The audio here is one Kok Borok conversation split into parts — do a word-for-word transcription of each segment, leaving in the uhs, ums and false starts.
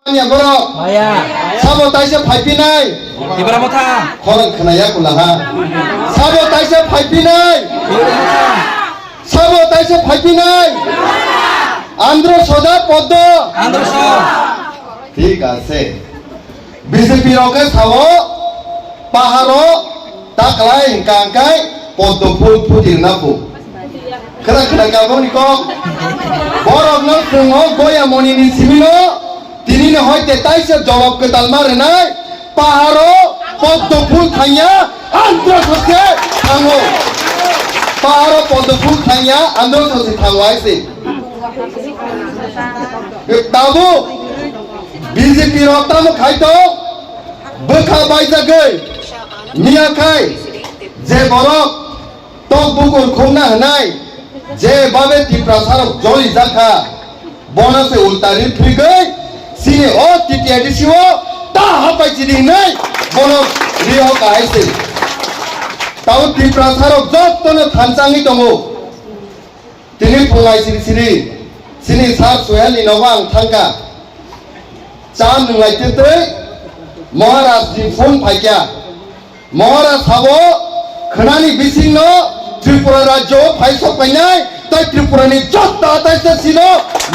Maya borok. Maya. Sabo taisa phaipinai. Ibra motha. Khorang khnaya kulaha. Sabo taisa phaipinai. Ibra motha. Sabo taisa phaipinai. Andro soda poddo. Andro so. Thik ase. B J P rok khe sao paharo taklai hingka hingkai poddo phul phuti rwna phu. Khna khna kaboni kok. Borok no chwngo goya moni ni simi no tini ni hoite taisa jawab kwtal ma rwnai. Paharo poddo phul thangya andro sose thango. Paharo poddo phul thangya andro sose thango aise. Tabuk B J P rok tamo khai tong bwkha baijagwi miya khai je borok tok bukur khumna hwnai je babe Tiprasa rok joli jakha bono se ulta ri phrigwi sini o T T A D C o ta hapai chini hwnwi bono ri o kahai se. Tamo Tiprasa rok jotono thansa wngwi tongo. Tini phunglai siri siri, sini sir Suhel ni nogo ang thangkha. Cha nwnglai twi twi Maharaj ni phone phaikha. Maharaj sabo khwnani bisingno Tripura rajyo o phai sok painai, tai Tripura ni joto ataisa sino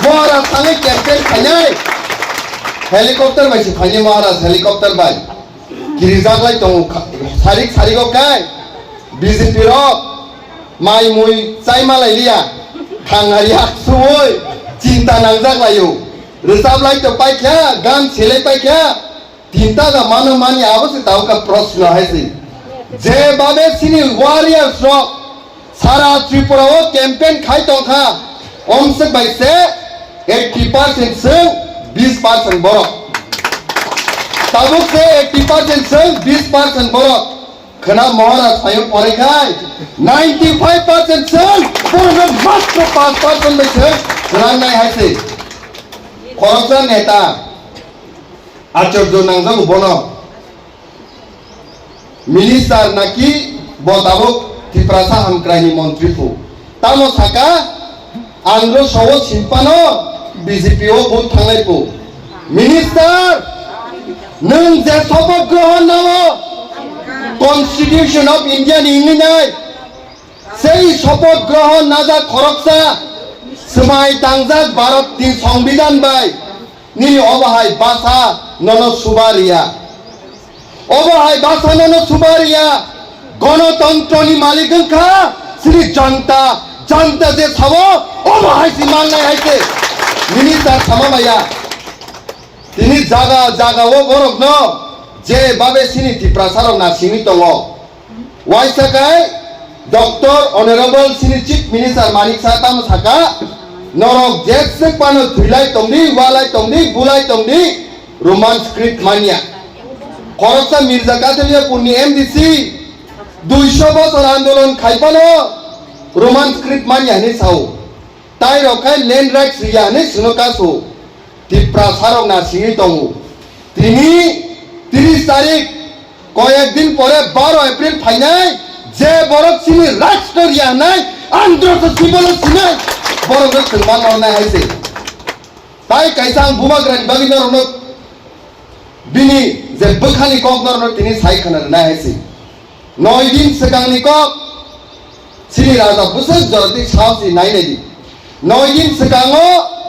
Maharaj thangwi campaign khainai. Helicopter bai se phainai Maharaj, helicopter bai. Kirijaklai tongo kha-, sarik sarik o kai B J P rok mai mui chai malai liya, thangari hak suwoi chinta nangjak laio. Rwchap lai to paikha, gan selai paikha, tinta ga mano mani abo se tauka proshno hai se. Je babe sini warriors rok Sara Tripura o campaign khai tongkha, omswk bai se eighty percent chwng, bis percent borok. Tabuk se eighty percent chwng, bis percent borok. Khwna Maharaj phaio pore khai ninety five percent chwng, borokno matro paanch percent bai chwng rang nai hai se. Khoroksa neta achorjo nangjago bono. Minister naki bo tabuk Tiprasa hamkraini montri phu. Tamo saka, andro sowo simpano B J P o vote thanglai phu. Minister, nwng je sopoth grohon namo Constitution of India ni wngwi nai, sei sopoth grohon najak khoroksa swmai tangjak Bharat ni Songbidan bai. Nini obo hai basa nono suba riya. Obo hai basa nono suba riya. Gonotontro ni malik wngkha sini janta, janta je sabo obo hai si mannai hai se. Nini ta sama maya. Tini jaga jaga o borok no je babe sini Tiprasa rok na simi tongo. Waisa kai Doctor Honorable sini Chief Minister Manik Saha tamo saka, norok jeswk pano thwilai tongdi, walai tongdi, bulai tongdi, Roman script manya. Khoroksa Mirza Katholiya Purni M D C duiso bosor andolon khai pano Roman script manya hinwi sao. Tai rok khai land rights riya hinwi swno kasu. Tiprasa rok na singwi tongo. Tini tris tarik, koyek din pore baro April phainai, je borok sini rights no riya hinai, andro to sibolo sinai, borok no thwngma nornai hai se. Tai kaisa ang bubagra ni bagwi norok no bini je bwkhani kok norok no tini sai khna rwnai hai se. Noi din swkangni kok, sini raja bwswk joroti saosi nai nai di. Noi din swkango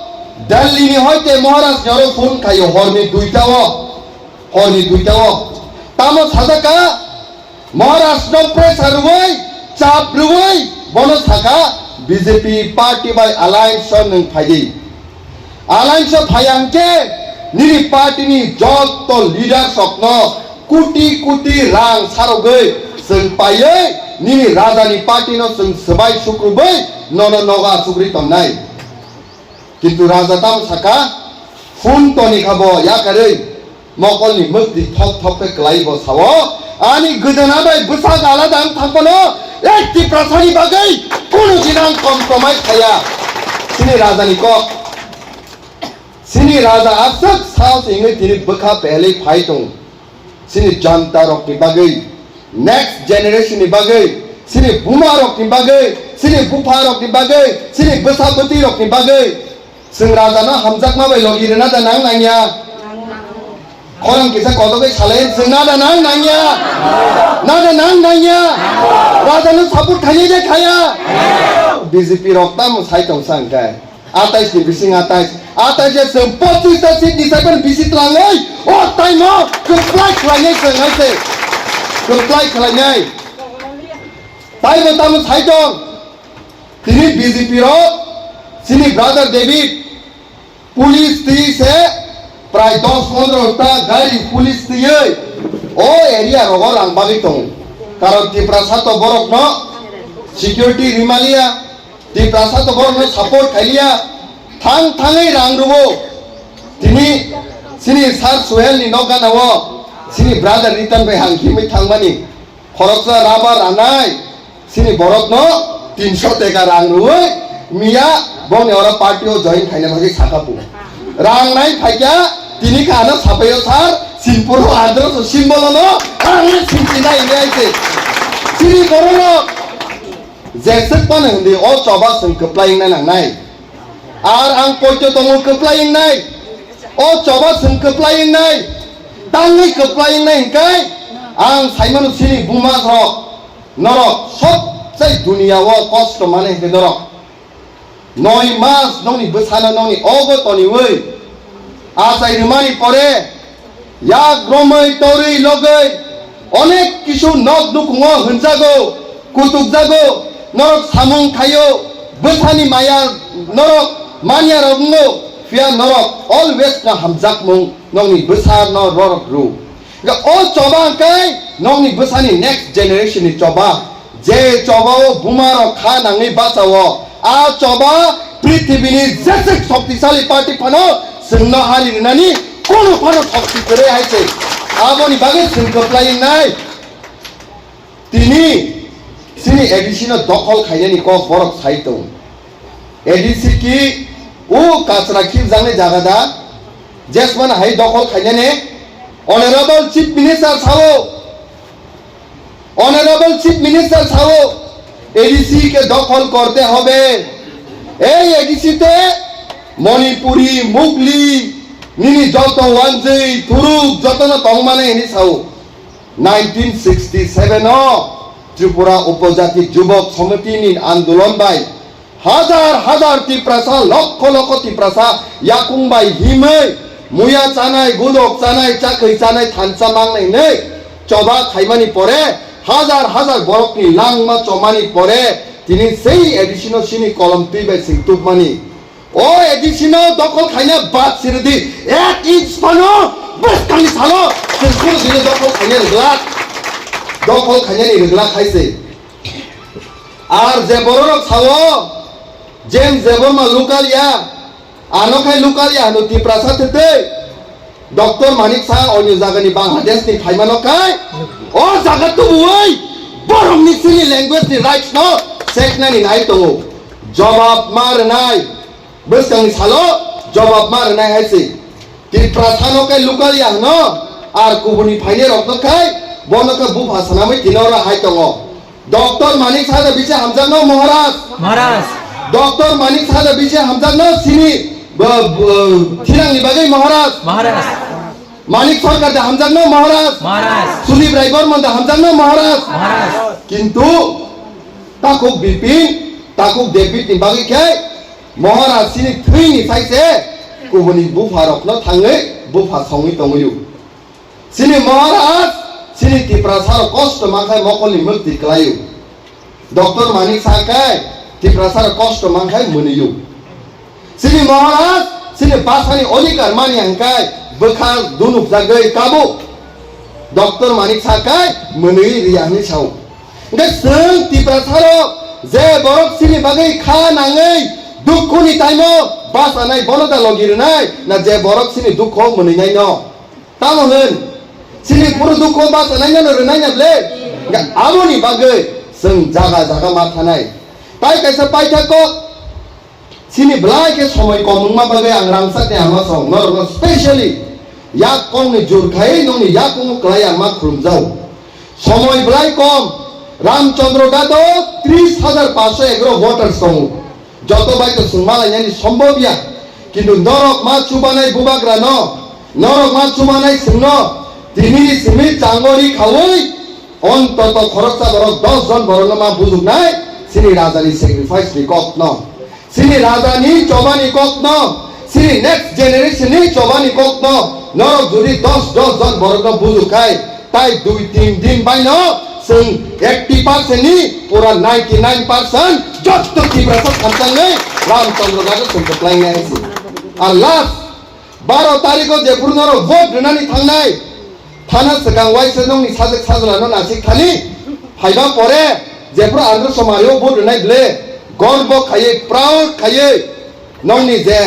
Delhi ni hoite Maharaj ni oro phone khaio horni duita o, horni duita o. Tamo sajak ka Maharaj no pressure rwui, chap rwui, bono saka B J P party bai alliance o nwng phaidi. Alliance o phai hwnkhe nini party ni joto leaders rok no kuti kuti rang sarogwi chwng paiwi nini raja ni party no chwng swbai sukrubwi nono nogo achugwi tongnai. Kintu raja tamo saka, phone toni kha bo yakarwi. Mokolni mwkti thok thok khe kwlai bo sao, ani gwdana bai bwsak alada wng thang phano, ei Tiprasani bagwi kunu din ang compromise khaya. Chini rajani kok, chini raja aswk sao se wngwi tini bwkha pehelwi phai tong. Chini janta rokni bagwi, next generation ni bagwi, chini buma rokni bagwi, chini bupha rokni bagwi, chini bwsa bwtwi rokni bagwi, chwng raja no hamjakma bai logi rwna da nang nangya. Khorang kisa kotobai salai, chwng nada nang nangya. Nada nang nangya. Raja no support khainai de khaya. B J P rok tamo sai tong sa hwnkhe. Atais ni bising atais. Atais je chwng pochis ta seat ni sai phano bisi twlangwi. O time o kwplai khlainai chwng hai se. Kwplai khlainai. Taibo tamo sai tong. Tini B J P rok, chini brother David, police twi se prai dos pondro ta gari police twiwi o area rogo rang bagwi tongo. Karon Tiprasa to borokno security rimaliya, Tiprasa to borokno support khailiya, thang thangwi rang rwo. Tini chini Sir Suhel ni nok gana o chini brother Ritan bai hang himwi thangmani. Khoroksa rubber ranai, chini borokno tinso teka rang rwui miya bongni oro party o join khaina bagwi sakha pu. Rang nai phaikya tini kha ano sapaio sar, sinpuro andro so simbolo no rang nai sinchi nai nai se. Chini borok jesek pano hindi o choba seng kwplai nai nang nai. Ar ang poito tongo kwplai wngnai. O choba chwng kwplai wngnai. Tangwi kwplai wngnai hwnkhe ang saimano chini buma rok. Norok sob chai dunia o kosto mane hwnkhe norok. Noi mas nongni bwsano nongni ogo toniwi. Achai rwmani pore yak romwi torwi logwi onek kisu nok nukhungo hwnjago, kutukjago, norok samung khaio, bwsani maya norok manya rok wngo, phiya norok always no hamjakmung nokni bwsa no rorok rw. Hwnkhe o choba hwnkhe nokni bwsani next generation ni choba. Je choba o buma rok kha nangwi bacha o, a choba prithibini jesek shoktisali party phano chwngno hari rwnani kono phano shokti kwrwi hai se. Aboni bagwi chwng kwplai wngnai. Tini chini A D C no dokhol khainani kok borok sai tong. A D C ki o kachra khibjaknai jaga da, jesmano hai dokhol khainani Honorable Chief Minister sao. Honorable Chief Minister sao, A D C ke dokhol korte hobe. Ei A D C te Manipuri, Mugli, nini joto wanjwi, Turuk, jotono tongmani hini sao. Nineteen sixty seven o Tripura Upojati Jubok Samiti ni andolon bai Hajar hajar Tiprasa, lokho lokho Tiprasa yakung bai himwi muya chanai, gudok chanai, chakhwi chanai, thansa mangnai hinwi choba khaimani pore hajar hajar borokni langma chomani pore tini sei A D C no sini kolom twi bai sing tubmani. O A D C no dokhol khaina bad siridi ek inch phano bwskangni salo chwng kunu dino dokhol khaina rwglak. Dokhol khainani rwglak hai se. Ar je bororok sao, James Debbarma local ya, ano khai local ya hwno Tiprasa thwtwi, Doctor Manik Saha onyo jagani Bangladesh ni phaimano khai, o jaga tubuwi borokni chini language ni rights no cheknani nai tongo. Jobab ma rwnai, bwskangni salo jobab ma rwnai hai se. Tiprasa no khe local ya hwno, ar kubuni phainai rok no khai bono khe bupha sanamwi tino oro hai tongo. Doctor Manik Saha da bisi hamjakno Maharaj. Maharaj. Doctor Manik Saha da bisi hamjakno sini bo, bo, thirangni bagwi Maharaj. Maharaj. Manik Sarkar da hamjakno Maharaj. Maharaj. Sudip Rai Barman da hamjakno Maharaj. Maharaj. Kintu takhuk Bipin, takhuk David ni bagwi khe Maharaj chini thwini sai se kubuni bupha rokno thangwi bupha songwi tongwi o. Chini Maharaj chini Tiprasa rok kosto mankhai mokolni mukti kwlai o. Doctor Manik Saha khai Tiprasa rok kosto mankhai mwnwi o. Chini Maharaj chini bwsani odhikar mani hwnkhe bwkha dunuk jagwi kabo. Doctor Manik Saha khai mwnwi riya hwnwi sao. Hwnkhe chwng Tiprasa rok je borok chini bagwi kha nangwi dukhuni time o bachanai bono da logi rwnai na je borok chini dukho mwnwi nai no? Tamo hwn chini phuru dukho bachanai no rwnai na ble? Hwnkhe aboni bagwi chwng jaga jaga ma thanai. Tai kaisa paithak kok Chini belai khe somoi kom wngma bagwi ang rangchakni ama song norokno specially yak kongni jur khai nongni yakungo kwlai ang ma khulumjao. Somoi belai kom, Ramchandra Dado tris hajar paanch sho egaroh voters tongo. Joto bai to swngma lainani sombhob ya. Kintu norok ma chubanai bubagrano Norok ma chubanai chwngno tinini simi changori khaui ontoto khoroksa borok dos jon borokno ma bujuknai chini rajani sacrifice ni kokno. Chini rajani chobani kokno, chini next generation ni chobani kokno, norok jodi dos, dos jon borokno bujuk khai, tai dui tin din baino chwng eighty percent ni pura ninety nine percent jotto Tiprasa thamsangwi Ramchandra Ghat o chwng kwplainai hai se. Ar last, baro tarikh o jephuru norok vote rwnani thangnai, thana swkang waisa nokni sajwk sajlano nasik thani phaiba pore jephuru Andhra Somari o vote rwnai ble gorbo khaiwi, proud khaiwi nokni je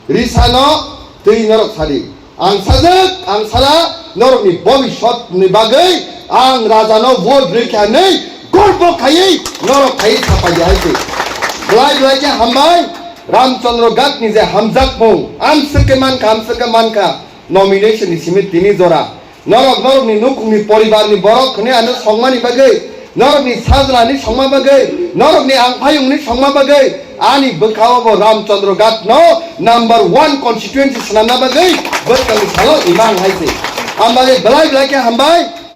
risano twi norok sadi. Ang sajwk, ang sala norokni bobiswt ni bagwi ang rajano vote rwkha hinwi gorbo khaiwi norok khaiwi sapai di hai se. Belai belai khe hambai. Ramchandra Ghat ni je hamjakmung, amswk khe mankha, amswk khe mankha, nomination ni simi tini jora. Norok, norokni nukhungni poribarni borok hwnwi ano songmani bagwi, norokni sajlani songma bagwi, norokni angphayungni songma bagwi, ani bwkhao bo Ramchandra Ghat no number one constituency swnamna bagwi bwskangni salo imang hai se. Hambai, belai belai khe hambai.